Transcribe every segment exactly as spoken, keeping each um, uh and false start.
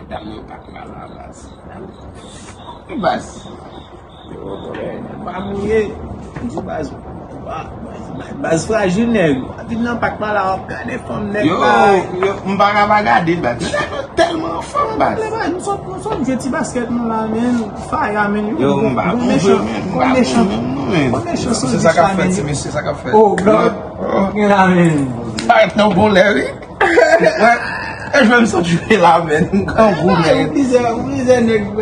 Dam nan pa k mal la, baz. Baz. Yo, pa mouye. Di baz, baz, baz frajil, nèg. Dam nan pa k mal la, w ap gade fanm, nèg. Yo, yo, m pa ka pa gade, baz. Nèg yo tèlman anfòm, baz. Baz, nou sot, nou sot jwe ti baskèt nou la, men. Faya, men. Yo, m pa bon jwe, men. M pa bon menm, non, men. Bon mesye, se sa k ap fèt, ti mesye, sa k ap fèt. Oh, God. Gen la, men. Sa ret nan bon lè, wi. Wè, e jwe m sot jwe la, men. M gran gou, men. Ou plizyè, ou plizyè nèg, e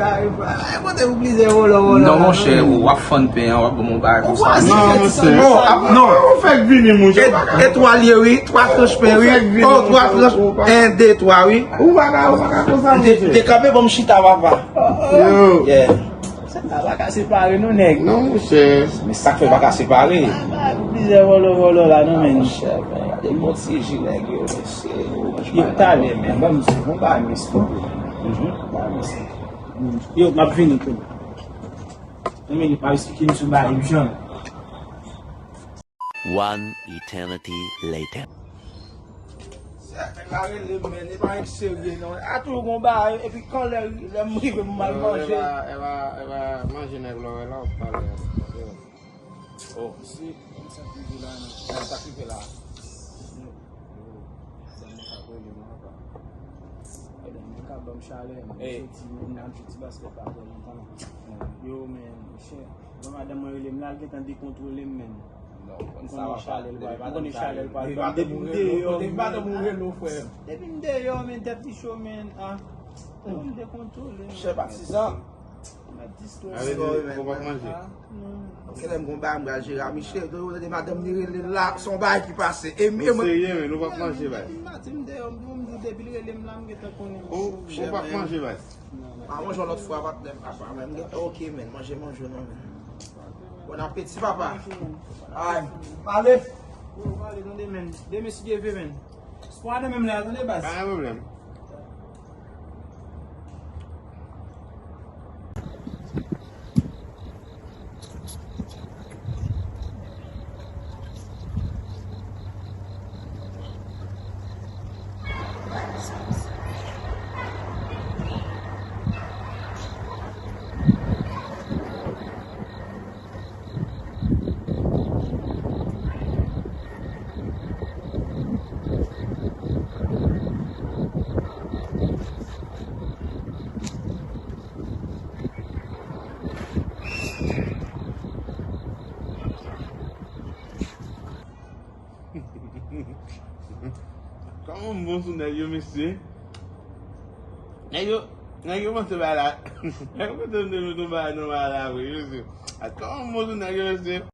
kote ou plizyè vòlò, vòlò. Non, monchè, w ap fann pen an, w ap ban m yon bagay konsa. Non, monchè. Oh, non. Ou fèk vini, monchè. E, e twa l ye, wi. Twa tranch pen, wi. Oh, twa tranch. En, de, twa, wi. Ou pa ka, ou pa ka konsa, monchè. Te kanpe, ban m chita, papa. Yo. Yeah. Sa pa ka separe nou, nèg. Non, monchè. Men sa k fè pa ka separe. Plizyè vòlò, vòlò la, non, men. Monchè, men, gade bon ti ji nèg yo, mesye. Yo, talè, men. Ban m di, bon bagay, mesye. Bon bagay, mesye. Yo, m ap vini, tou. Yon minit, m ap esplike misye yon bagay, jan. One eternity later. Sèten la rele m, men, e pa yon serye, non. A toujou gon bagay, epi kan lè, lè m rive, m al manje. Ewa, ewa, ewa, manje nèg la, wè la, w ap pale. Oh, si, m sa k rive la, non. Sa k rive la. Yo, yo, sa mwen ka rele m anba. Edan, mwen ka ban m chalè, men. Hey. Soti, men, nan ti baskèt la, trè lontan. Yo, men, monchè, mwen, madanm mwen rele m la, l gentan dekontwole m, men. Non, konn sa va pa, depi madanm sa rele, depi madanm ou rele, depi madanm ou rele, frè. Depi m deyò, men, tèt li cho, men, ah. Konn dekontwole, men. Chè patizan. Mwen dispo. Sa vle di, ou p ap manje? Ah, non. Kèlè m gon bagay m pral jere a Michel, donk ou tande madanm li rele la, se yon bagay ki pase. E m, e mwen. Serye, men, ou p ap manje, bay. Depi m pati, m deyò, m di w, m di w, depi l rele m la, m gentan konnen. Ou, ou p ap manje, bay. Pa manje yon lòt fwa, patnè m, papa, men, m gen, ok, men, manje, manje, non, men. Bon apeti, papa. Ay, pale. Yo, pale, tande, men. Demen, si Dye vle, men. Spò a nan menm lè a, tande, baz. Pa gen pwoblèm. Kòman m bon sou nèg yo, mesye? Nèg yo, nèg yo panse bagay la. Nèg yo panse m te met yon bagay nan bagay la vre, mesye. A, kòman m bon sou nèg yo, mesye?